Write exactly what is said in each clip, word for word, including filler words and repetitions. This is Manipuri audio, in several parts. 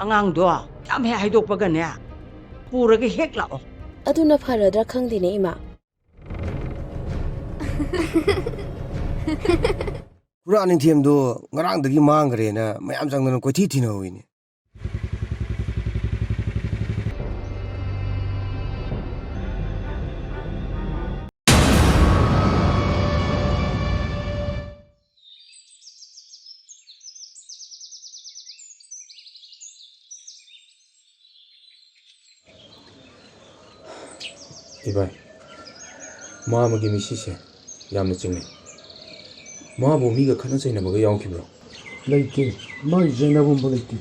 ꯑꯉꯥꯡꯗꯣ ꯌꯥꯝ ꯍꯦꯛ ꯍꯥꯏꯗꯣꯛꯄꯒꯅꯦ, ꯄꯨꯔꯒ ꯍꯦꯛ ꯂꯥꯛꯑꯣ꯫ ꯑꯗꯨꯅ ꯐꯔꯗ꯭ꯔꯥ ꯈꯪꯗꯦꯅꯦ, ꯏꯃꯥ꯫ ꯈꯨꯔꯥ ꯅꯤꯡꯊꯦꯝꯗꯣ ꯉꯔꯥꯡꯗꯒꯤ ꯃꯥꯡꯈ꯭ꯔꯦꯅ ꯃꯌꯥꯝ ꯆꯪꯗꯅ ꯀꯣꯏꯊꯤ ꯊꯤꯅꯍꯧꯋꯤꯅꯦ꯫ ꯏꯕꯥꯏ, ꯃꯥ ꯑꯃꯒꯤ ꯃꯤꯁꯤꯁꯦ ꯌꯥꯝꯅ ꯆꯤꯡꯅꯩ꯫ ꯃꯥꯕꯨ ꯃꯤꯒ ꯈꯠꯅ ꯆꯩꯅꯕꯒ ꯌꯥꯎꯈꯤꯕ꯭ꯔꯣ? ꯂꯩꯇꯦ, ꯃꯥꯒꯤ ꯆꯩꯅꯕꯝꯕꯨ ꯂꯩꯇꯦ꯫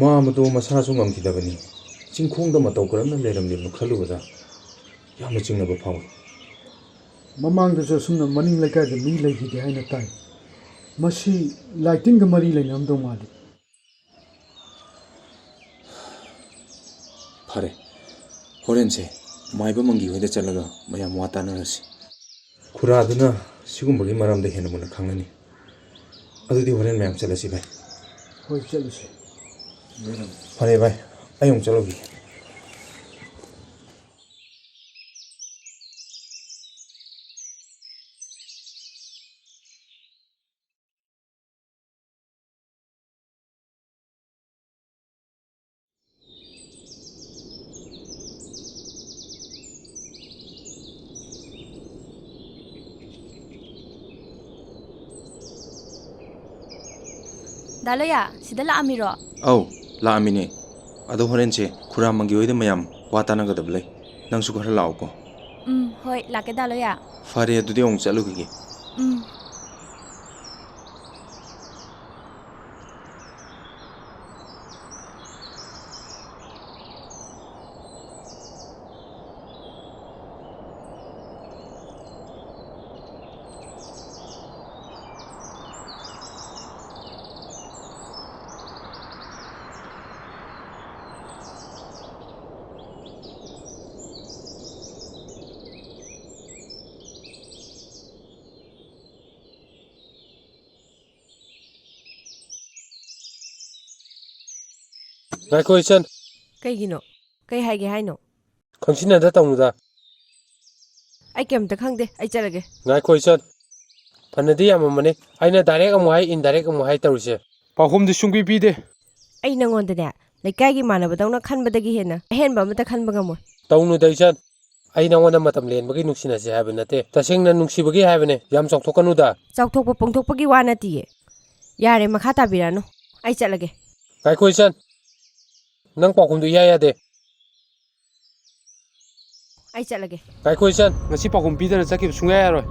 ꯃꯥ ꯃꯗꯣ ꯃꯁꯥꯁꯨ ꯉꯝꯈꯤꯗꯕꯅꯤ꯫ ꯆꯤꯡꯈꯣꯡꯗ ꯃꯇꯧ ꯀꯔꯝꯅ ꯂꯩꯔꯝꯂꯤꯕꯅꯣ ꯈꯜꯂꯨꯕꯗ ꯌꯥꯝꯅ ꯆꯤꯡꯅꯕ ꯐꯥꯎꯏ꯫ ꯃꯃꯥꯡꯗꯁꯨ ꯑꯁꯨꯝꯅ ꯃꯅꯤꯡ ꯂꯩꯀꯥꯏꯗ ꯃꯤ ꯂꯩꯈꯤꯗꯦ ꯍꯥꯏꯅ ꯇꯥꯏ꯫ ꯃꯁꯤ ꯂꯥꯏꯇꯤꯟꯒ ꯃꯔꯤ ꯂꯩꯅꯔꯝꯗꯧ ꯃꯥꯜꯂꯤ꯫ ꯐꯔꯦ, ꯍꯣꯔꯦꯟꯁꯦ ꯃꯥꯏꯕ ꯃꯪꯒꯤ ꯍꯣꯏꯗ ꯆꯠꯂꯒ ꯃꯌꯥꯝ ꯋꯥ ꯇꯥꯅꯔꯁꯤ꯫ ꯈꯨꯔꯥꯗꯨꯅ ꯁꯤꯒꯨꯝꯕꯒꯤ ꯃꯔꯝꯗ ꯍꯦꯟꯅ ꯃꯨꯟꯅ ꯈꯪꯂꯅꯤ꯫ ꯑꯗꯨꯗꯤ ꯍꯣꯔꯦꯟ ꯃꯌꯥꯝ ꯆꯠꯂꯁꯤ ꯚꯥꯏ꯫ ꯍꯣꯏ, ꯆꯠꯂꯁꯤ꯫ ꯐꯔꯦ ꯚꯥꯏ, ꯑꯩ ꯑꯃꯨꯛ ꯆꯠꯂꯨꯈꯤꯒꯦ꯫ ꯗꯥ ꯂꯣꯌꯥ, ꯁꯤꯗ ꯂꯥꯛꯑꯝꯃꯤꯔꯣ? ꯑꯧ, ꯂꯥꯛꯑꯝꯃꯤꯅꯦ꯫ ꯑꯗꯣ ꯍꯣꯔꯦꯟꯁꯦ ꯈꯨꯔꯥꯃꯪꯒꯤ ꯍꯣꯏꯗ ꯃꯌꯥꯝ ꯋꯥ ꯇꯥꯅꯒꯗꯕ ꯂꯩ꯫ ꯅꯪꯁꯨ ꯈꯔ ꯂꯥꯛꯑꯣꯀꯣ꯫ ꯎꯝ, ꯍꯣꯏ, ꯂꯥꯛꯀꯦ ꯗꯥ ꯂꯣꯌꯥ꯫ ꯐꯔꯦ, ꯑꯗꯨꯗꯤ ꯑꯃꯨꯛ ꯆꯠꯂꯨꯈꯤꯒꯦ꯫ ꯎꯝ꯫ ꯉꯥꯏꯈꯣ, ꯏꯆꯟ꯫ ꯀꯩꯒꯤꯅꯣ? ꯀꯩ ꯍꯥꯏꯒꯦ ꯍꯥꯏꯅꯣ? ꯈꯪꯁꯤꯟꯅꯗ ꯇꯧꯅꯨꯗ꯫ ꯑꯩ ꯀꯩꯝꯇ ꯈꯪꯗꯦ, ꯑꯩ ꯆꯠꯂꯒꯦ꯫ ꯉꯥꯏꯈꯣ, ꯏꯆꯟ꯫ ꯐꯅꯗꯤ ꯌꯥꯝꯃꯝꯃꯅꯤ꯫ ꯑꯩꯅ direct ꯑꯃꯨꯛ ꯍꯥꯏ, indirect ꯑꯃꯨꯛ ꯍꯥꯏ ꯇꯧꯔꯤꯁꯦ꯫ ꯄꯥꯎꯈꯨꯝꯗꯤ ꯁꯨꯡꯄꯤ ꯄꯤꯗꯦ꯫ ꯑꯩ ꯅꯪꯉꯣꯟꯗꯅꯦ, ꯂꯩꯀꯥꯏꯒꯤ ꯏꯃꯥꯟꯅꯕꯗꯧꯅ ꯈꯟꯕꯗꯒꯤ ꯍꯦꯟꯅ ꯑꯍꯦꯟꯕ ꯑꯃꯠꯇ ꯈꯟꯕ ꯉꯝꯃꯣꯏ꯫ ꯇꯧꯅꯨꯗ, ꯏꯆꯟ꯫ ꯑꯩ ꯅꯉꯣꯟꯗ ꯃꯇꯝ ꯂꯦꯟꯕꯒꯤ ꯅꯨꯡꯁꯤꯅꯁꯦ ꯍꯥꯏꯕ ꯅꯠꯇꯦ꯫ ꯇꯁꯦꯡꯅ ꯅꯨꯡꯁꯤꯕꯒꯤ ꯍꯥꯏꯕꯅꯦ꯫ ꯌꯥꯝ ꯆꯥꯎꯊꯣꯛꯀꯅꯨꯗ꯫ ꯆꯥꯎꯊꯣꯛꯄ ꯄꯣꯡꯊꯣꯛꯄꯒꯤ ꯋꯥ ꯅꯠꯇꯤꯌꯦ꯫ ꯌꯥꯔꯦ, ꯃꯈꯥ ꯇꯥꯕꯤꯔꯅꯨ꯫ ꯑꯩ ꯆꯠꯂꯒꯦ꯫ ꯉꯥꯏꯈꯣ, ꯏꯆꯟ꯫ ꯅꯪ ꯄꯥꯎꯈꯨꯝꯗꯨ ꯏꯌꯥ ꯌꯥꯗꯦ꯫ ꯑꯩ ꯆꯠꯂꯒꯦ꯫ ꯉꯥꯏꯈꯣ, ꯏꯆꯟ꯫ ꯉꯁꯤ ꯄꯥꯎꯈꯨꯝ ꯄꯤꯗꯅ ꯆꯠꯈꯤꯕ ꯁꯨꯡꯌꯥ ꯌꯥꯔꯣꯏ꯫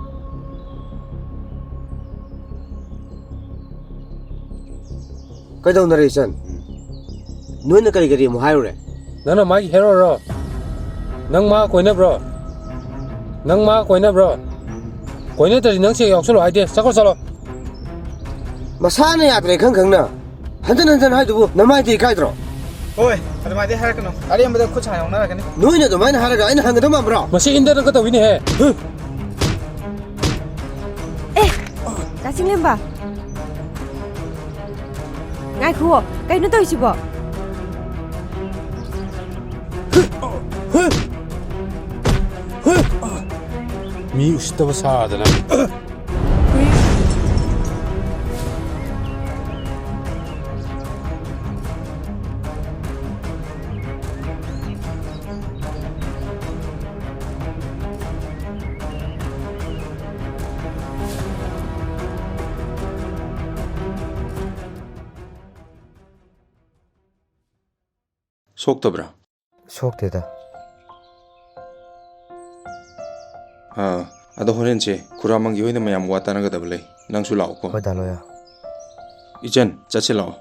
ꯀꯩꯗꯧꯅꯔꯦ, ꯏꯆꯟ? ꯅꯣꯏꯅ ꯀꯔꯤ ꯀꯔꯤ ꯑꯃꯨꯛ ꯍꯥꯏꯔꯨꯔꯦ? ꯅꯪꯅ ꯃꯥꯒꯤ ꯍꯦꯔꯣꯔꯣ? ꯅꯪ ꯃꯥ ꯀꯣꯏꯅꯕ꯭ꯔꯣ? ꯅꯪ ꯃꯥ ꯀꯣꯏꯅꯕ꯭ꯔꯣ? ꯀꯣꯏꯅꯗ꯭ꯔꯗꯤ ꯅꯪ ꯆꯦꯛ ꯌꯥꯎꯁꯜꯂꯣ ꯍꯥꯏꯗꯦ꯫ ꯆꯠꯈ꯭ꯔꯣ, ꯆꯠꯂꯣ꯫ ꯃꯁꯥꯅ ꯌꯥꯗ꯭ꯔꯦ ꯈꯪ ꯈꯪꯅ ꯍꯟꯖꯟ ꯍꯟꯖꯟ ꯍꯥꯏꯗꯨꯕꯨ ꯅꯃꯥꯏꯗꯤ ꯏꯀꯥꯏꯗ꯭ꯔꯣ? ꯍꯣꯏ, ꯑꯗꯨꯃꯥꯏꯗꯤ ꯍꯥꯏꯔꯛꯀꯅꯨ꯫ ꯑꯔꯦꯝꯕꯗ ꯈꯨꯠ ꯁꯥ ꯌꯧꯅꯔꯛꯀꯅꯤ꯫ ꯅꯣꯏꯅ ꯑꯗꯨꯃꯥꯏꯅ ꯍꯥꯏꯔꯒ ꯑꯩꯅ ꯍꯪꯒꯗꯕ ꯃꯥꯟꯕ꯭ꯔꯣ? ꯃꯁꯤ ꯏꯟꯗꯅ ꯀꯩꯗꯧꯏꯅꯦꯍꯦ? ꯑꯦ, ꯗꯥ ꯆꯤꯡꯂꯦꯝꯕ꯫ ꯉꯥꯏꯈꯨꯑꯣ, ꯀꯩꯅꯣ ꯇꯧꯔꯤꯁꯤꯕꯣ? ꯃꯤ ꯎꯁꯤꯠꯇꯕ ꯁꯥꯗꯅ꯫ ꯁꯣꯛꯇꯕ꯭ꯔꯥ? ꯁꯣꯛꯇꯦꯗ꯫ ꯑꯥ, ꯑꯗꯣ ꯍꯣꯔꯦꯟꯁꯦ ꯈꯨꯔꯥꯃꯪꯒꯤ ꯍꯣꯏꯗ ꯃꯌꯥꯝ ꯋꯥ ꯇꯥꯟꯅꯒꯗꯕ ꯂꯩ꯫ ꯅꯪꯁꯨ ꯂꯥꯛꯑꯣꯀꯣ꯫ ꯍꯣꯏ, ꯗꯥ ꯂꯣꯌꯔ꯫ ꯏꯆꯟ, ꯆꯠꯁꯤ ꯂꯥꯛꯑꯣ꯫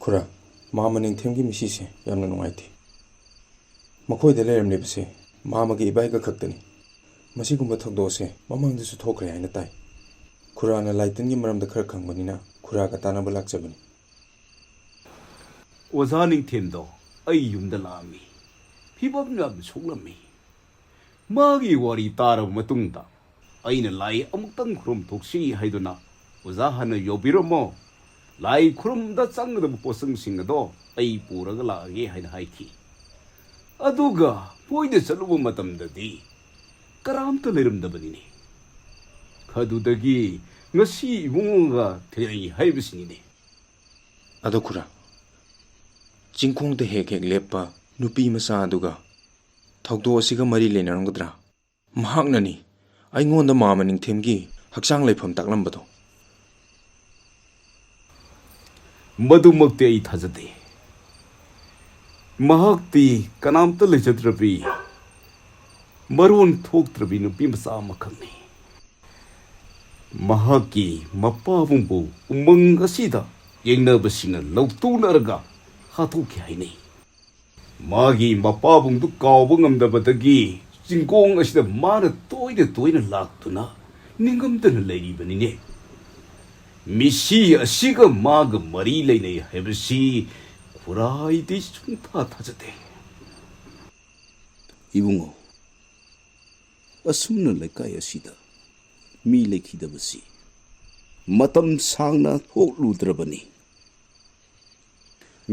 ꯈꯨꯔꯥ, ꯃꯥꯃ ꯅꯤꯡꯊꯦꯝꯒꯤ ꯃꯤꯁꯤꯁꯦ ꯌꯥꯝꯅ ꯅꯨꯡꯉꯥꯏꯇꯦ꯫ ꯃꯈꯣꯏꯗ ꯂꯩꯔꯝꯂꯤꯕꯁꯦ ꯃꯥꯃꯒ ꯏꯕꯥꯏꯒ ꯈꯛꯇꯅꯤ꯫ ꯃꯁꯤꯒꯨꯝꯕ ꯊꯧꯗꯣꯛ ꯑꯁꯦ ꯃꯃꯥꯡꯗꯁꯨ ꯊꯣꯛꯈ꯭ꯔꯦ ꯍꯥꯏꯅ ꯇꯥꯏ꯫ ꯈꯨꯔꯥꯅ ꯂꯥꯏꯇꯤꯟꯒꯤ ꯃꯔꯝꯗ ꯈꯔ ꯈꯪꯕꯅꯤꯅ ꯈꯨꯔꯥꯒ ꯇꯥꯟꯅꯕ ꯂꯥꯛꯆꯕꯅꯤ꯫ ꯑꯣꯖꯥ ꯅꯤꯡꯊꯦꯝꯗꯣ ꯑꯩ ꯌꯨꯝꯗ ꯂꯥꯛꯑꯝꯃꯤ꯫ ꯐꯤꯕꯝ ꯌꯥꯝ ꯁꯣꯛꯂꯝꯃꯤ꯫ ꯃꯥꯒꯤ ꯋꯥꯔꯤ ꯇꯥꯔꯕ ꯃꯇꯨꯡꯗ ꯑꯩꯅ ꯂꯥꯏ ꯑꯃꯨꯛꯇꯪ ꯈꯨꯔꯨꯝ ꯊꯣꯛꯁꯤ ꯍꯥꯏꯗꯨꯅ ꯑꯣꯖꯥ ꯍꯥꯟꯅ ꯌꯧꯕꯤꯔꯝꯃꯣ, ꯂꯥꯏ ꯈꯨꯔꯨꯝꯗ ꯆꯪꯒꯗꯕ ꯄꯣꯠꯆꯪꯁꯤꯡ ꯑꯗꯣ ꯑꯩ ꯄꯨꯔꯒ ꯂꯥꯛꯑꯒꯦ ꯍꯥꯏꯅ ꯍꯥꯏꯈꯤ꯫ ꯑꯗꯨꯒ ꯃꯣꯏꯗ ꯆꯠꯂꯨꯕ ꯃꯇꯝꯗꯗꯤ ꯀꯔꯥꯝꯇ ꯂꯩꯔꯝꯗꯕꯅꯤꯅꯦ꯫ ꯑꯗꯨꯗꯒꯤ ꯉꯁꯤ ꯏꯕꯨꯡꯉꯣꯒ ꯊꯦꯡꯅꯩ ꯍꯥꯏꯕꯁꯤꯅꯤꯅꯦ꯫ ꯑꯗꯣ ꯈꯨꯔꯥ, ꯆꯤꯡꯈꯣꯡꯗ ꯍꯦꯛ ꯍꯦꯛ ꯂꯦꯞꯄ ꯅꯨꯄꯤ ꯃꯆꯥ ꯑꯗꯨꯒ ꯊꯧꯗꯣꯛ ꯑꯁꯤꯒ ꯃꯔꯤ ꯂꯩꯅꯔꯝꯒꯗ꯭ꯔꯥ? ꯃꯍꯥꯛꯅꯅꯤ ꯑꯩꯉꯣꯟꯗ ꯃꯥꯃ ꯅꯤꯡꯊꯦꯝꯒꯤ ꯍꯛꯆꯥꯡ ꯂꯩꯐꯝ ꯇꯥꯛꯂꯝꯕꯗꯣ꯫ ꯃꯗꯨꯃꯛꯇꯤ ꯑꯩ ꯊꯥꯖꯗꯦ꯫ ꯃꯍꯥꯛꯇꯤ ꯀꯅꯥꯝꯇ ꯂꯩꯖꯗ꯭ꯔꯕꯤ, ꯃꯔꯣꯟ ꯊꯣꯛꯇ꯭ꯔꯕꯤ ꯅꯨꯄꯤ ꯃꯆꯥ ꯑꯃꯈꯛꯅꯤ꯫ ꯃꯍꯥꯛꯀꯤ ꯃꯄꯥꯕꯨꯡꯕꯨ ꯎꯃꯪ ꯑꯁꯤꯗ ꯌꯦꯡꯅꯕꯁꯤꯡꯅ ꯂꯧꯇꯨꯅꯔꯒ ꯍꯥꯠꯇꯣꯛꯈꯤ ꯍꯥꯏꯅꯩ꯫ ꯃꯥꯒꯤ ꯃꯄꯥꯕꯨꯡꯗꯨ ꯀꯥꯎꯕ ꯉꯝꯗꯕꯗꯒꯤ ꯆꯤꯡꯒꯣꯡ ꯑꯁꯤꯗ ꯃꯥꯅ ꯇꯣꯏꯅ ꯇꯣꯏꯅ ꯂꯥꯛꯇꯨꯅ ꯅꯤꯡꯉꯝꯗꯅ ꯂꯩꯔꯤꯕꯅꯤꯅꯦ꯫ ꯃꯤꯁꯤ ꯑꯁꯤꯒ ꯃꯥꯒ ꯃꯔꯤ ꯂꯩꯅꯩ ꯍꯥꯏꯕꯁꯤ ꯈꯨꯔꯥꯏꯗꯤ ꯁꯨꯡꯊꯥ ꯊꯥꯖꯗꯦ꯫ ꯏꯕꯨꯡꯉꯣ, ꯑꯁꯨꯝꯅ ꯂꯩꯀꯥꯏ ꯑꯁꯤꯗ ꯃꯤ ꯂꯩꯈꯤꯗꯕꯁꯤ ꯃꯇꯝ ꯁꯥꯡꯅ ꯊꯣꯛꯂꯨꯗ꯭ꯔꯕꯅꯤ꯫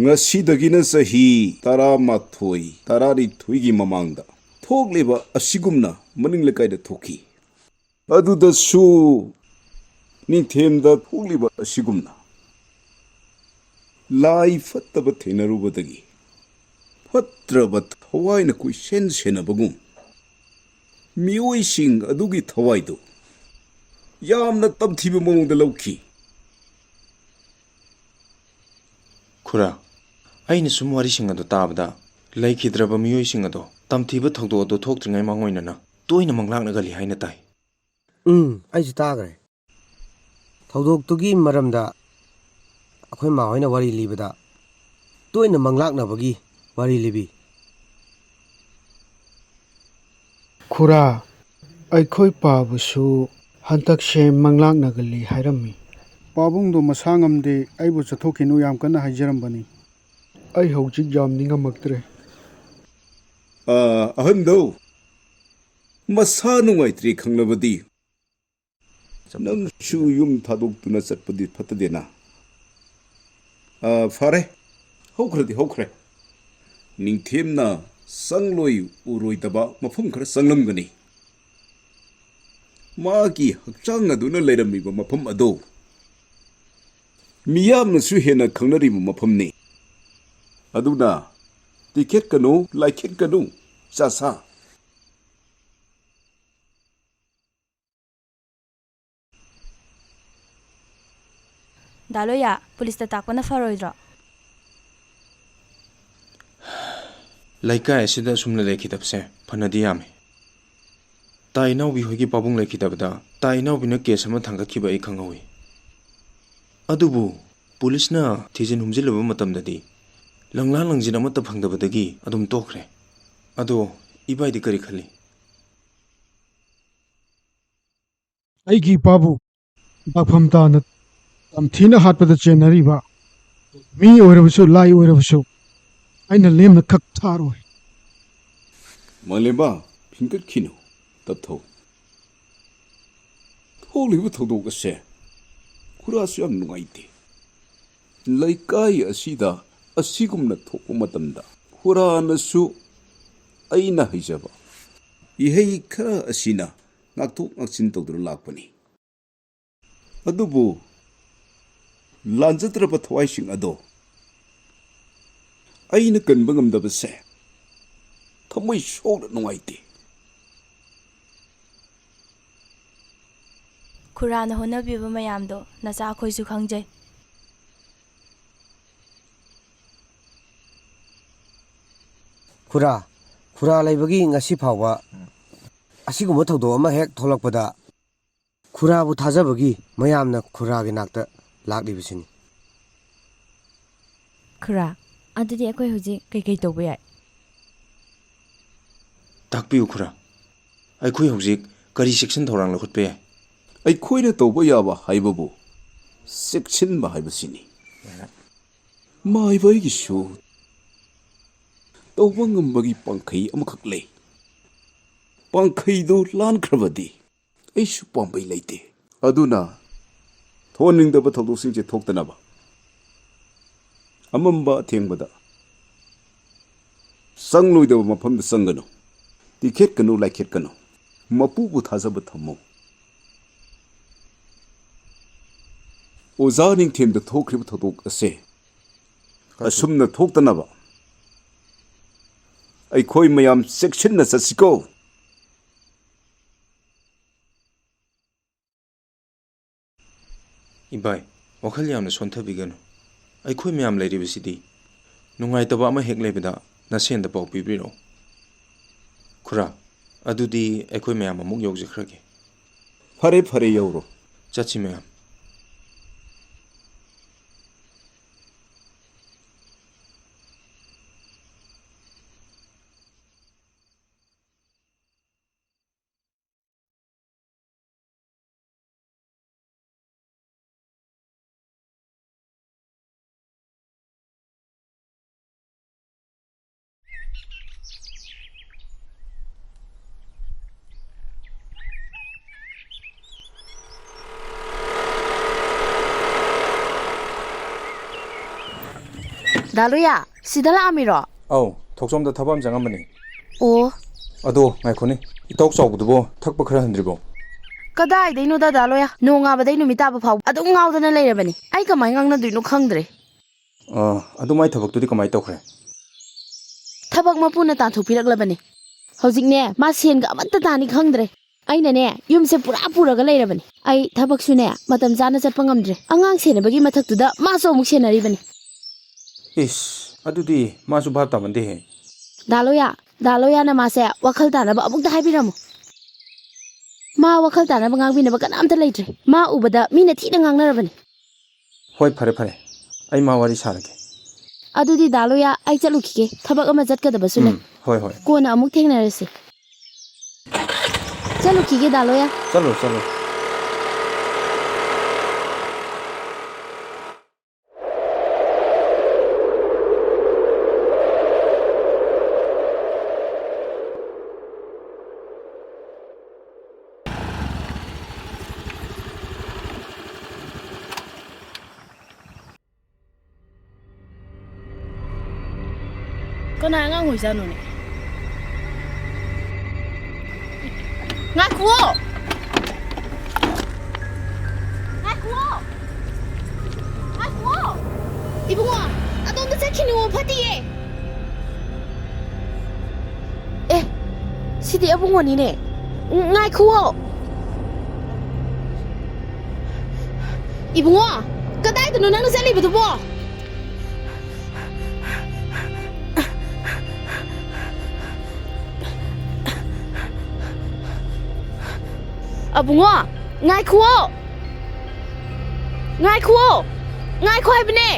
ꯉꯁꯤꯗꯒꯤꯅ ꯆꯍꯤ ꯇꯔꯥꯃꯥꯊꯣꯏ, ꯇꯔꯥꯅꯤꯊꯣꯏꯒꯤ ꯃꯃꯥꯡꯗ ꯊꯣꯛꯂꯤꯕ ꯑꯁꯤꯒꯨꯝꯅ ꯃꯅꯤꯡ ꯂꯩꯀꯥꯏꯗ ꯊꯣꯛꯈꯤ꯫ ꯑꯗꯨꯗꯁꯨ ꯅꯤꯡꯊꯦꯝꯗ ꯊꯣꯛꯂꯤꯕ ꯑꯁꯤꯒꯨꯝꯅ ꯂꯥꯏ ꯐꯠꯇꯕ ꯊꯦꯡꯅꯔꯨꯕꯗꯒꯤ ꯐꯠꯇ꯭ꯔꯕ ꯊꯋꯥꯏꯅ ꯀꯣꯏꯁꯦꯟ ꯁꯦꯟꯅꯕꯒꯨꯝ ꯃꯤꯑꯣꯏꯁꯤꯡ ꯑꯗꯨꯒꯤ ꯊꯋꯥꯏꯗꯨ ꯌꯥꯝꯅ ꯇꯝꯊꯤꯕ ꯃꯑꯣꯡꯗ ꯂꯧꯈꯤ꯫ ꯈꯨꯔꯥ, ꯑꯩꯅ ꯁꯨꯝ ꯋꯥꯔꯤꯁꯤꯡ ꯑꯗꯨ ꯇꯥꯕꯗ ꯂꯩꯈꯤꯗ꯭ꯔꯕ ꯃꯤꯑꯣꯏꯁꯤꯡ ꯑꯗꯣ ꯇꯝꯊꯤꯕ ꯊꯧꯗꯣꯛ ꯑꯗꯨ ꯊꯣꯛꯇ꯭ꯔꯤꯉꯩ ꯃꯥꯡꯑꯣꯏꯅꯅ ꯇꯣꯏꯅ ꯃꯪꯂꯥꯛꯅꯒꯜꯂꯤ ꯍꯥꯏꯅ ꯇꯥꯏ꯫ ꯎꯝ, ꯑꯩꯁꯨ ꯇꯥꯈ꯭ꯔꯦ꯫ ꯊꯧꯗꯣꯛꯇꯨꯒꯤ ꯃꯔꯝꯗ ꯑꯩꯈꯣꯏ ꯃꯥ ꯍꯣꯏꯅ ꯋꯥꯔꯤ ꯂꯤꯕꯗ ꯇꯣꯏꯅ ꯃꯪꯂꯥꯛꯅꯕꯒꯤ ꯋꯥꯔꯤ ꯂꯤꯕꯤ꯫ ꯈꯨꯔꯥ, ꯑꯩꯈꯣꯏ ꯄꯥꯕꯨꯁꯨ ꯍꯟꯗꯛꯁꯦ ꯃꯪꯂꯥꯛꯅꯒꯜꯂꯤ ꯍꯥꯏꯔꯝꯃꯤ꯫ ꯄꯥꯕꯨꯡꯗꯣ ꯃꯁꯥ ꯉꯝꯗꯦ, ꯑꯩꯕꯨ ꯆꯠꯊꯣꯛꯈꯤꯅꯨ ꯌꯥꯝ ꯀꯟꯅ ꯍꯥꯏꯖꯔꯝꯕꯅꯤ꯫ ꯑꯩ ꯍꯧꯖꯤꯛ ꯌꯥꯝ ꯅꯤꯡꯉꯝꯃꯛꯇ꯭ꯔꯦ꯫ ꯑꯥ, ꯑꯍꯟꯗꯧ, ꯃꯁꯥ ꯅꯨꯡꯉꯥꯏꯇ꯭ꯔꯦ ꯈꯪꯂꯕꯗꯤ ꯅꯪꯁꯨ ꯌꯨꯝ ꯊꯥꯗꯣꯛꯇꯨꯅ ꯆꯠꯄꯗꯤ ꯐꯠꯇꯗꯦꯅ꯫ ꯑꯥ, ꯐꯔꯦ, ꯍꯧꯈ꯭ꯔꯗꯤ ꯍꯧꯈ꯭ꯔꯦ꯫ ꯅꯤꯡꯊꯦꯝꯅ ꯆꯪꯂꯣꯏ ꯎꯔꯣꯏꯗꯕ ꯃꯐꯝ ꯈꯔ ꯆꯪꯂꯝꯒꯅꯤ꯫ ꯃꯥꯒꯤ ꯍꯛꯆꯥꯡ ꯑꯗꯨꯅ ꯂꯩꯔꯝꯃꯤꯕ ꯃꯐꯝ ꯑꯗꯨ ꯃꯤꯌꯥꯝꯅꯁꯨ ꯍꯦꯟꯅ ꯈꯪꯅꯔꯤꯕ ꯃꯐꯝꯅꯤ꯫ ꯑꯗꯨꯅ ꯇꯤꯈꯦꯠꯀꯅꯨ, ꯂꯥꯏꯈꯦꯠꯀꯅꯨ, ꯆꯥꯁꯥ꯫ ꯗꯥ ꯂꯣꯌꯥ, ꯄꯨꯂꯤꯁꯇ ꯇꯥꯛꯄꯅ ꯐꯔꯣꯏꯗ꯭ꯔꯣ? ꯂꯩꯀꯥꯏ ꯑꯁꯤꯗ ꯑꯁꯨꯝꯅ ꯂꯩꯈꯤꯗꯕꯁꯦ ꯐꯅꯗꯤ ꯌꯥꯝꯃꯤ꯫ ꯇꯥ ꯏꯅꯥꯎꯕꯤ ꯍꯣꯏꯒꯤ ꯄꯥꯕꯨꯡ ꯂꯩꯈꯤꯗꯕꯗ ꯇꯥ ꯏꯅꯥꯎꯕꯤꯅ ꯀꯦꯁ ꯑꯃ ꯊꯥꯡꯒꯠꯈꯤꯕ ꯑꯩ ꯈꯪꯍꯧꯏ꯫ ꯑꯗꯨꯕꯨ ꯄꯨꯂꯤꯁꯅ ꯊꯤꯖꯤꯟ ꯍꯨꯝꯖꯤꯜꯂꯨꯕ ꯃꯇꯝꯗꯗꯤ ꯂꯪꯂꯥ ꯂꯪꯖꯤꯟ ꯑꯃꯠꯇ ꯐꯪꯗꯕꯗꯒꯤ ꯑꯗꯨꯝ ꯇꯣꯛꯈ꯭ꯔꯦ꯫ ꯑꯗꯣ ꯏꯕꯥꯏꯗꯤ ꯀꯔꯤ ꯈꯜꯂꯤ? ꯑꯩꯒꯤ ꯏꯄꯥꯕꯨ ꯂꯥꯛꯐꯝ ꯇꯥꯅ ꯇꯝꯊꯤꯅ ꯍꯥꯠꯄꯗ ꯆꯦꯟꯅꯔꯤꯕ ꯃꯤ ꯑꯣꯏꯔꯕꯁꯨ ꯂꯥꯏ ꯑꯣꯏꯔꯕꯁꯨ ꯑꯩꯅ ꯂꯦꯝꯅ ꯀꯛ ꯊꯥꯔꯣꯏ꯫ ꯃꯥꯂꯦꯝꯕ, ꯐꯤꯡꯒꯠꯈꯤꯅꯨ, ꯇꯞꯊꯧ꯫ ꯊꯣꯛꯂꯤꯕ ꯊꯧꯗꯣꯛ ꯑꯁꯦ ꯈꯨꯔꯥꯁꯨ ꯌꯥꯝ ꯅꯨꯡꯉꯥꯏꯇꯦ꯫ ꯂꯩꯀꯥꯏ ꯑꯁꯤꯗ ꯑꯁꯤꯒꯨꯝꯅ ꯊꯣꯛꯄ ꯃꯇꯝꯗ ꯈꯨꯔꯥꯅꯁꯨ ꯑꯩꯅ ꯍꯩꯖꯕ ꯏꯍꯩ ꯈꯔ ꯑꯁꯤꯅ ꯉꯥꯛꯊꯣꯛ ꯉꯥꯛꯁꯤꯟ ꯇꯧꯗꯨꯅ ꯂꯥꯛꯄꯅꯤ꯫ ꯑꯗꯨꯕꯨ ꯂꯥꯟꯖꯗ꯭ꯔꯕ ꯊꯋꯥꯏꯁꯤꯡ ꯑꯗꯣ ꯑꯩꯅ ꯀꯟꯕ ꯉꯝꯗꯕꯁꯦ ꯊꯃꯣꯏ ꯁꯣꯛꯅ ꯅꯨꯡꯉꯥꯏꯇꯦ꯫ ꯈꯨꯔꯥꯅ ꯍꯣꯠꯅꯕꯤꯕ ꯃꯌꯥꯝꯗꯣ ꯅꯆꯥ ꯑꯩꯈꯣꯏꯁꯨ ꯈꯪꯖꯩ꯫ ꯈꯨꯔꯥ, ꯈꯨꯔꯥ ꯂꯩꯕꯒꯤ ꯉꯁꯤ ꯐꯥꯎꯕ ꯑꯁꯤꯒꯨꯝꯕ ꯊꯧꯗꯣꯛ ꯑꯃ ꯍꯦꯛ ꯊꯣꯛꯂꯛꯄꯗ ꯈꯨꯔꯥꯕꯨ ꯊꯥꯖꯕꯒꯤ ꯃꯌꯥꯝꯅ ꯈꯨꯔꯥꯒꯤ ꯅꯥꯛꯇ ꯂꯥꯛꯂꯤꯕꯁꯤꯅꯤ꯫ ꯈꯨꯔꯥ, ꯑꯗꯨꯗꯤ ꯑꯩꯈꯣꯏ ꯍꯧꯖꯤꯛ ꯀꯩꯀꯩ ꯇꯧꯕ ꯌꯥꯏ? ꯇꯥꯛꯄꯤꯌꯨ ꯈꯨꯔꯥ꯫ ꯑꯩꯈꯣꯏ ꯍꯧꯖꯤꯛ ꯀꯔꯤ ꯆꯦꯛꯁꯤꯟ ꯊꯧꯔꯥꯡ ꯂꯧꯈꯠꯄ ꯌꯥꯏ? ꯑꯩꯈꯣꯏꯅ ꯇꯧꯕ ꯌꯥꯕ ꯍꯥꯏꯕꯕꯨ ꯆꯦꯛꯁꯤꯟꯕ ꯍꯥꯏꯕꯁꯤꯅꯤ꯫ ꯃꯥꯏꯕ ꯑꯩꯒꯤꯁꯨ ꯇꯧꯕ ꯉꯝꯕꯒꯤ ꯄꯥꯡꯈꯩ ꯑꯃꯈꯛ ꯂꯩ꯫ ꯄꯥꯡꯈꯩꯗꯨ ꯂꯥꯟꯈ꯭ꯔꯕꯗꯤ ꯑꯩꯁꯨ ꯄꯥꯝꯕꯩ ꯂꯩꯇꯦ꯫ ꯑꯗꯨꯅ ꯊꯣꯛꯍꯟꯅꯤꯡꯗꯕ ꯊꯧꯗꯣꯛꯁꯤꯡꯁꯦ ꯊꯣꯛꯇꯅꯕ ꯑꯃꯝꯕ ꯑꯊꯦꯡꯕꯗ ꯆꯪꯂꯣꯏꯗꯕ ꯃꯐꯝꯗ ꯆꯪꯒꯅꯨ, ꯇꯤꯈꯦꯠꯀꯅꯨ, ꯂꯥꯏꯈꯦꯠꯀꯅꯨ, ꯃꯄꯨꯕꯨ ꯊꯥꯖꯕ ꯊꯝꯃꯨ꯫ ꯑꯣꯖꯥ ꯅꯤꯡꯊꯦꯝꯗ ꯊꯣꯛꯈ꯭ꯔꯤꯕ ꯊꯧꯗꯣꯛ ꯑꯁꯦ ꯑꯁꯨꯝꯅ ꯊꯣꯛꯇꯅꯕ ꯑꯩꯈꯣꯏ ꯃꯌꯥꯝ ꯆꯦꯛꯁꯤꯟꯅ ꯆꯠꯁꯤꯀꯣ꯫ ꯏꯕꯥꯏ, ꯋꯥꯈꯜ ꯌꯥꯝꯅ ꯁꯣꯟꯊꯕꯤꯒꯅꯨ꯫ ꯑꯩꯈꯣꯏ ꯃꯌꯥꯝ ꯂꯩꯔꯤꯕꯁꯤꯗꯤ꯫ ꯅꯨꯡꯉꯥꯏꯇꯕ ꯑꯃ ꯍꯦꯛ ꯂꯩꯕꯗ ꯅꯁꯦꯟꯗ ꯄꯥꯎ ꯄꯤꯕꯤꯔꯛꯎ꯫ ꯈꯨꯔꯥ, ꯑꯗꯨꯗꯤ ꯑꯩꯈꯣꯏ ꯃꯌꯥꯝ ꯑꯃꯨꯛ ꯌꯧꯖꯈ꯭ꯔꯒꯦ꯫ ꯐꯔꯦ, ꯐꯔꯦ, ꯌꯧꯔꯣ꯫ ꯆꯠꯁꯤ ꯃꯌꯥꯝ꯫ ꯗꯥ ꯂꯣꯌꯥ, ꯁꯤꯗ ꯂꯥꯛꯑꯝꯃꯤꯔꯣ? ꯑꯧ, ꯊꯣꯛꯆꯣꯝꯗ ꯊꯕꯛ ꯑꯃ ꯆꯪꯉꯝꯕꯅꯤ꯫ ꯑꯣ꯫ ꯑꯗꯣ ꯉꯥꯏꯈꯣꯅꯦ, ꯏꯇꯥꯎ ꯆꯥꯎꯕꯗꯨꯕꯣ ꯊꯛꯄ ꯈꯔ ꯍꯟꯗ꯭ꯔꯤꯕꯣ? ꯀꯗꯥꯏꯗꯩꯅꯣꯗ, ꯗꯥ ꯂꯣꯌꯥ? ꯅꯣꯡꯉꯥꯟꯕꯗꯩ ꯅꯨꯃꯤꯠ ꯇꯥꯕ ꯐꯥꯎꯕ ꯑꯗꯨꯝ ꯉꯥꯎꯗꯅ ꯂꯩꯔꯕꯅꯤ꯫ ꯑꯩ ꯀꯃꯥꯏ ꯉꯥꯡꯅꯗꯣꯏꯅꯣ ꯈꯪꯗ꯭ꯔꯦ꯫ ꯑꯥ, ꯑꯗꯨ ꯃꯥꯏ ꯊꯕꯛꯇꯨꯗꯤ ꯀꯃꯥꯏ ꯇꯧꯈ꯭ꯔꯦ? ꯊꯕꯛ ꯃꯄꯨꯅ ꯇꯥꯟꯊꯣꯛꯄꯤꯔꯛꯂꯕꯅꯦ꯫ ꯍꯧꯖꯤꯛꯅꯦ, ꯃꯥ ꯁꯦꯟꯒ ꯑꯃꯠꯇ ꯇꯥꯅꯤ ꯈꯪꯗ꯭ꯔꯦ꯫ ꯑꯩꯅꯅꯦ, ꯌꯨꯝꯁꯦ ꯄꯨꯔꯥ ꯄꯨꯔꯒ ꯂꯩꯔꯕꯅꯦ꯫ ꯑꯩ ꯊꯕꯛꯁꯨꯅꯦ, ꯃꯇꯝ ꯆꯥꯅ ꯆꯠꯄ ꯉꯝꯗ꯭ꯔꯦ꯫ ꯑꯉꯥꯡ ꯁꯦꯟꯅꯕꯒꯤ ꯃꯊꯛꯇꯨꯗ ꯃꯥꯁꯨ ꯑꯃꯨꯛ ꯁꯦꯟꯅꯔꯤꯕꯅꯤ꯫ ꯏꯁ, ꯑꯗꯨꯗꯤ ꯃꯥꯁꯨ ꯚꯥꯞ ꯇꯥꯃꯟꯗꯦꯍꯦ꯫ ꯗꯥ ꯂꯣꯌꯥ, ꯗꯥ ꯂꯣꯌꯥꯅ ꯃꯥꯁꯦ ꯋꯥꯈꯜ ꯇꯥꯅꯕ ꯑꯃꯨꯛꯇ ꯍꯥꯏꯕꯤꯔꯝꯃꯨ꯫ ꯃꯥ ꯋꯥꯈꯜ ꯇꯥꯅꯕ ꯉꯥꯡꯕꯤꯅꯕ ꯀꯅꯥꯝꯇ ꯂꯩꯇ꯭ꯔꯦ꯫ ꯃꯥ ꯎꯕꯗ ꯃꯤꯅ ꯊꯤꯅ ꯉꯥꯡꯅꯔꯕꯅꯤ꯫ ꯍꯣꯏ, ꯐꯔꯦ, ꯐꯔꯦ꯫ ꯑꯩ ꯃꯥ ꯋꯥꯔꯤ ꯁꯥꯔꯒꯦ꯫ ꯑꯗꯨꯗꯤ ꯗꯥ ꯂꯣꯌꯥ, ꯑꯩ ꯆꯠꯂꯨꯈꯤꯒꯦ, ꯊꯕꯛ ꯑꯃ ꯆꯠꯀꯗꯕꯁꯨ ꯂꯩ꯫ ꯎꯝ, ꯍꯣꯏ, ꯍꯣꯏ꯫ ꯀꯣꯟꯅ ꯑꯃꯨꯛ ꯊꯦꯡꯅꯔꯁꯤ꯫ ꯆꯠꯂꯨꯈꯤꯒꯦ, ꯗꯥ ꯂꯣꯌꯥ꯫ ꯆꯠꯂꯣ, ꯆꯠꯂꯣ꯫ ꯀꯅꯥ ꯑꯉꯥꯡ ꯑꯣꯏꯖꯥꯠꯅꯣꯅꯦ? ꯉꯥꯏꯈꯨꯑꯣ! ꯉꯥꯏꯈꯨꯑꯣ! ꯉꯥꯏꯈꯨꯑꯣ! ꯏꯕꯨꯡꯉꯣ, ꯑꯗꯣꯝꯗ ꯆꯠꯈꯤꯅꯨ, ꯐꯠꯇꯤꯌꯦ! ꯑꯦ, ꯁꯤꯗꯤ ꯑꯕꯨꯡꯉꯣꯅꯤꯅꯦ꯫ ꯉꯥꯏꯈꯨꯑꯣ! ꯏꯕꯨꯡꯉꯣ, ꯀꯗꯥꯏꯗꯅꯣ ꯅꯪꯅ ꯆꯠꯂꯤꯕꯗꯨꯕꯣ? ꯑꯕꯨꯡꯉꯣ, ꯉꯥꯏꯈꯨꯑꯣ! ꯉꯥꯏꯈꯨꯑꯣ! ꯉꯥꯏꯈꯣ ꯍꯥꯏꯕꯅꯦ!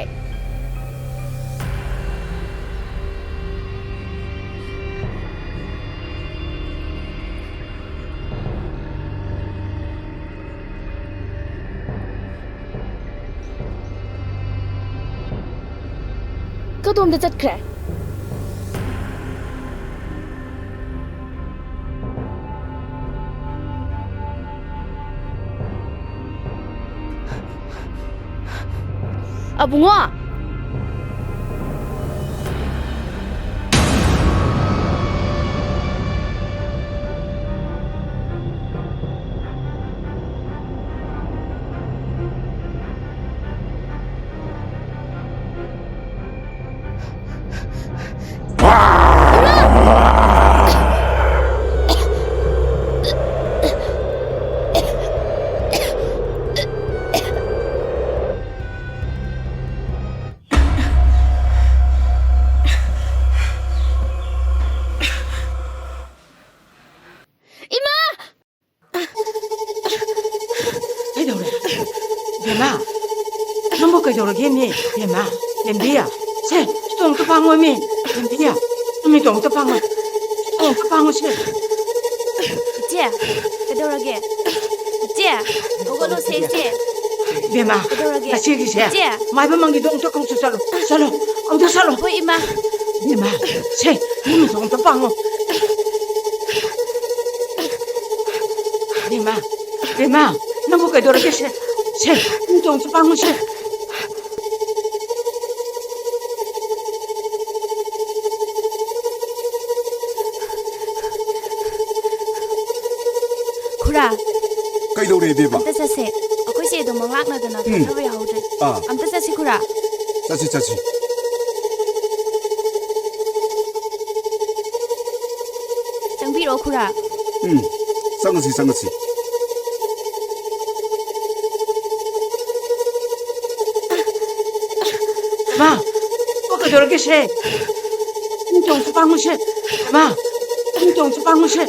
ꯀꯗꯣꯝꯗ ꯆꯠꯈ꯭ꯔꯦ? ꯑꯕꯨꯡꯉꯣ! ꯏꯃꯥ! ꯀꯩꯗꯧꯔꯦ? ꯕꯦꯝꯃ, ꯅꯪꯕꯨ ꯀꯩꯗꯧꯔꯒꯦꯅꯦ? ꯕꯦꯝꯃ, ꯕꯦꯝꯕꯤ꯫ ꯁꯦ, ꯇꯣꯡꯇ ꯄꯥꯡꯉꯣꯃꯤ꯫ ꯂꯝꯕꯤꯌꯥ, ꯅꯃꯤ ꯇꯣꯡꯇ ꯄꯥꯡꯉꯣ꯫ ꯇꯣꯡꯇ ꯄꯥꯡꯉꯣ ꯁꯦ꯫ ꯏꯆꯦ, ꯀꯩꯗꯧꯔꯒꯦ? ꯏꯆꯦ, ꯍꯧꯒꯠꯂꯣꯁꯦ, ꯏꯆꯦ꯫ ꯏꯕꯦꯝꯃ, ꯀꯩꯗꯧꯔꯒꯦ? ꯅꯆꯦꯒꯤꯁꯦ ꯏꯆꯦ! ꯃꯥꯏꯕ ꯃꯪꯒꯤꯗꯣ ꯑꯝꯇ ꯀꯧꯆꯨ ꯆꯠꯂꯣ꯫ ꯆꯠꯂꯣ, ꯑꯝꯇ ꯆꯠꯂꯣ꯫ ꯍꯣꯏ, ꯏꯃꯥ꯫ ꯏꯕꯦꯝꯃ, ꯁꯦ, ꯅꯃꯤ ꯇꯣꯡꯇ ꯄꯥꯡꯉꯣ꯫ ꯏꯕꯦꯝꯃ, ꯏꯕꯦꯝꯃ, ꯅꯪꯕꯨ ꯀꯩꯗꯧꯔꯒꯦ ꯁꯦ? ꯁꯦ, ꯅꯃꯤ ꯇꯣꯡꯇ ꯄꯥꯡꯉꯣ ꯁꯦ꯫ ꯈꯨꯔꯥ꯫ ꯀꯩꯗꯧꯔꯦ, ꯏꯕꯦꯝꯃ? ꯑꯝꯇ ꯆꯠꯁꯦ꯫ ꯑꯩꯈꯣꯏ ꯆꯦꯗꯣ ꯃꯪꯂꯥꯛꯅꯗꯅ ꯎꯝ꯫ ꯊꯣꯛꯅꯕ ꯌꯥꯍꯧꯗ꯭ꯔꯦ꯫ ꯑꯥ꯫ ꯑꯝꯇ ꯆꯠꯁꯤ, ꯈꯨꯔꯥ꯫ ꯆꯠꯁꯤ, ꯆꯠꯁꯤ꯫ ꯆꯪꯕꯤꯔꯛꯑꯣ, ꯈꯨꯔꯥ꯫ ꯎꯝ, ꯆꯪꯉꯁꯤ, ꯆꯪꯉꯁꯤ꯫ ꯃꯥ, ꯀꯣꯛ ꯀꯩꯗꯧꯔꯒꯦ ꯁꯦ? ꯅꯃꯤ ꯇꯣꯡꯇ ꯄꯥꯡꯉꯨꯁꯦ꯫ ꯃꯥ, ꯅꯃꯤ ꯇꯣꯡꯇ ꯄꯥꯡꯉꯨꯁꯦ꯫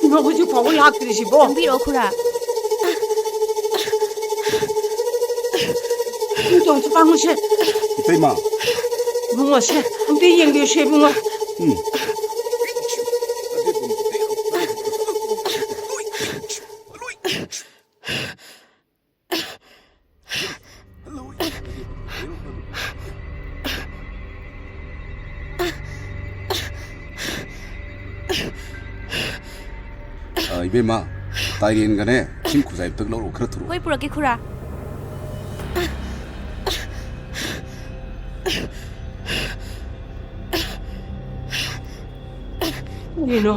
ꯀꯩꯅꯣ ꯍꯧꯖꯤꯛ ꯐꯥꯎꯕ ꯂꯥꯛꯇ꯭ꯔꯤꯁꯤꯕꯣ? ꯆꯪꯕꯤꯔꯛꯑꯣ, ꯈꯨꯔꯥ꯫ ꯅꯃꯤ ꯇꯣꯡꯇ ꯄꯥꯡꯉꯨꯁꯦ꯫ ꯏꯇꯩꯃ꯫ ꯏꯕꯨꯡꯉꯣ ꯁꯦ, ꯑꯝꯇ ꯌꯦꯡꯕꯤꯌꯨꯁꯦ ꯏꯕꯨꯡꯉꯣ꯫ ꯎꯝ꯫ ꯑ, ꯏꯕꯦꯝꯃ, ꯇꯥꯏꯔꯦꯟꯒꯅꯦ, ꯏꯁꯤꯡ ꯈꯨꯖꯥꯏ ꯑꯝꯇ ꯂꯧꯔꯛꯑꯣ, ꯈꯔ ꯊꯨꯔꯛꯑꯣ꯫ ꯍꯣꯏ, ꯄꯨꯔꯛꯀꯦ, ꯈꯨꯔꯥ꯫ ꯀꯩꯅꯣ?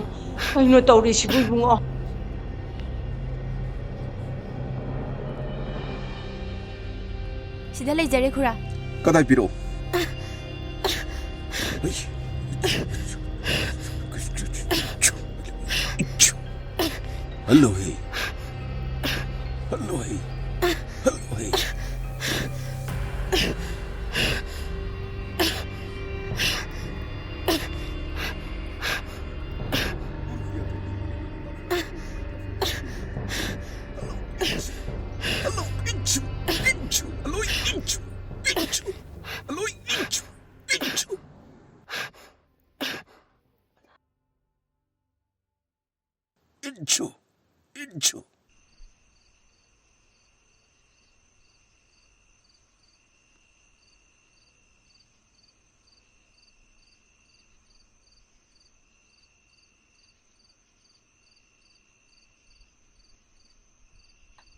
ꯀꯩꯅꯣ ꯇꯧꯔꯤꯁꯤꯕꯨ, ꯏꯕꯨꯡꯉꯣ? ꯁꯤꯗ ꯂꯩꯖꯔꯦ, ꯈꯨꯔꯥ꯫ ꯀꯗꯥꯏ ꯄꯤꯔꯛꯑꯣ? ꯍꯜꯂꯣ, ꯍꯦ꯫ ꯍꯜꯂꯣ, ꯍꯦ꯫ ꯍꯜꯂꯣ, ꯍꯦ꯫ ꯍꯜꯂꯣ, ꯏꯟꯆꯨ, ꯏꯟꯆꯨ, ꯍꯜꯂꯣ, ꯏꯟꯆꯨ, ꯏꯟꯆꯨ, ꯍꯜꯂꯣ, ꯏꯟꯆꯨ꯫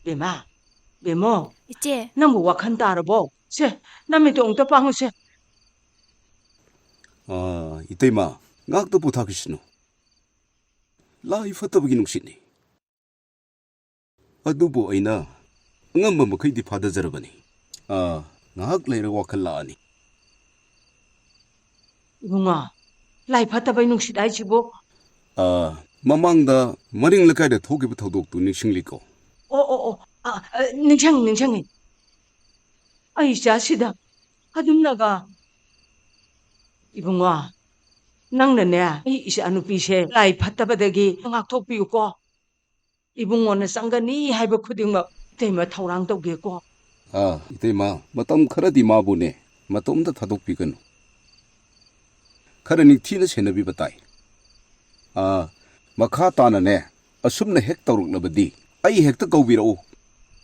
ꯕꯦꯝꯃ, ꯕꯦꯝꯃꯣ, ꯏꯆꯦ꯫ ꯅꯪꯕꯨ ꯋꯥꯈꯜ ꯇꯥꯔꯕꯣ? ꯁꯦ, ꯅꯃꯤꯠꯇꯣ ꯑꯃꯨꯛꯇ ꯄꯥꯡꯉꯨꯁꯦ꯫ ꯑꯥ, ꯏꯇꯩꯃ, ꯉꯥꯛꯇ ꯄꯣꯊꯥꯈꯤꯁꯅꯨ꯫ ꯂꯥꯏ ꯐꯠꯇꯕꯒꯤ ꯅꯨꯡꯁꯤꯠꯅꯤ꯫ ꯑꯗꯨꯕꯨ ꯑꯩꯅ ꯑꯉꯝꯕ ꯃꯈꯩꯗꯤ ꯐꯥꯗꯖꯔꯕꯅꯤ꯫ ꯑꯥ, ꯉꯥꯏꯍꯥꯛ ꯂꯩꯔꯒ ꯋꯥꯈꯜ ꯂꯥꯛꯑꯅꯤ꯫ ꯏꯕꯨꯡꯉꯣ, ꯂꯥꯏ ꯐꯠꯇꯕꯩ ꯅꯨꯡꯁꯤꯠ ꯍꯥꯏꯁꯤꯕꯨ? ꯑꯥ, ꯃꯃꯥꯡꯗ ꯃꯅꯤꯡ ꯂꯩꯀꯥꯏꯗ ꯊꯣꯛꯈꯤꯕ ꯊꯧꯗꯣꯛꯇꯨ ꯅꯤꯡꯁꯤꯡꯂꯤꯀꯣ? ꯑꯣ, ꯑꯣ, ꯑꯣ, ꯑ, ꯑ, ꯅꯤꯡꯁꯤꯡꯉꯤ, ꯅꯤꯡꯁꯤꯡꯉꯤ꯫ ꯑꯩ ꯏꯆꯥꯁꯤꯗ ꯑꯗꯨꯝꯅꯒ꯫ ꯏꯕꯨꯡꯉꯣ, ꯅꯪꯅꯅꯦ ꯑꯩ ꯏꯆꯥ ꯅꯨꯄꯤꯁꯦ ꯂꯥꯏ ꯐꯠꯇꯕꯗꯒꯤ ꯉꯥꯛꯊꯣꯛꯄꯤꯌꯨꯀꯣ꯫ ꯏꯕꯨꯡꯉꯣꯅ ꯆꯪꯒꯅꯤ ꯍꯥꯏꯕ ꯈꯨꯗꯤꯡꯃꯛ ꯏꯇꯩꯃ ꯊꯧꯔꯥꯡ ꯇꯧꯒꯦꯀꯣ꯫ ꯑꯥ, ꯏꯇꯩꯃ, ꯃꯇꯝ ꯈꯔꯗꯤ ꯃꯥꯕꯨꯅꯦ ꯃꯇꯣꯝꯇ ꯊꯥꯗꯣꯛꯄꯤꯒꯅꯨ꯫ ꯈꯔ ꯅꯤꯡꯊꯤꯅ ꯁꯦꯟꯅꯕꯤꯕ ꯇꯥꯏ꯫ ꯑꯥ, ꯃꯈꯥ ꯇꯥꯅꯅꯦ ꯑꯁꯨꯝꯅ ꯍꯦꯛ ꯇꯧꯔꯛꯂꯕꯗꯤ ꯑꯩ ꯍꯦꯛꯇ ꯀꯧꯕꯤꯔꯛꯎ꯫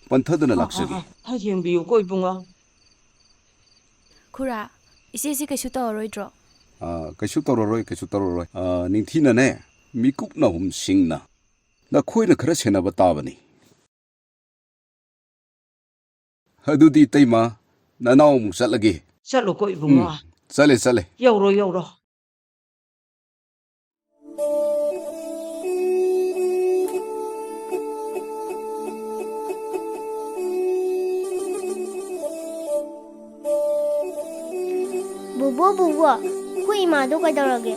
ꯄꯟꯊꯗꯅ ꯑꯥ, ꯑꯥ, ꯂꯥꯛꯆꯒꯦ꯫ ꯑꯥ, ꯈꯔ ꯌꯦꯡꯕꯤꯌꯨꯀꯣ ꯏꯕꯨꯡꯉꯣ꯫ ꯈꯨꯔꯥ, ꯏꯆꯦꯁꯤ ꯀꯩꯁꯨ ꯇꯧꯔꯔꯣꯏꯗ꯭ꯔꯣ? ꯑꯥ, ꯀꯩꯁꯨ ꯇꯧꯔꯔꯣꯏ, ꯀꯩꯁꯨ ꯇꯧꯔꯔꯣꯏ꯫ ꯑꯥ, ꯅꯤꯡꯊꯤꯅꯅꯦ ꯃꯤꯀꯨꯞ ꯅꯥꯍꯨꯝ ꯁꯤꯡꯅ ꯅꯈꯣꯏꯅ ꯈꯔ ꯁꯦꯟꯅꯕ ꯇꯥꯕꯅꯤ꯫ ꯑꯗꯨꯗꯤ ꯏꯇꯩꯃ, ꯅꯅꯥꯎ ꯑꯃꯨꯛ ꯆꯠꯂꯒꯦ꯫ ꯆꯠꯂꯨꯀꯣ ꯏꯕꯨꯡꯉꯣ꯫ ꯎꯝ, ꯆꯠꯂꯦ, ꯆꯠꯂꯦ꯫ ꯌꯧꯔꯣ, ꯌꯧꯔꯣ꯫ ꯕꯨꯕꯣ, ꯕꯨꯕꯣ, ꯑꯩꯈꯣꯏ ꯏꯃꯥꯗꯣ ꯀꯩꯗꯧꯔꯒꯦ?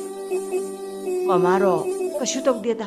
ꯃꯃꯥꯔꯣ? ꯀꯩꯁꯨ ꯇꯧꯗꯦꯗ꯫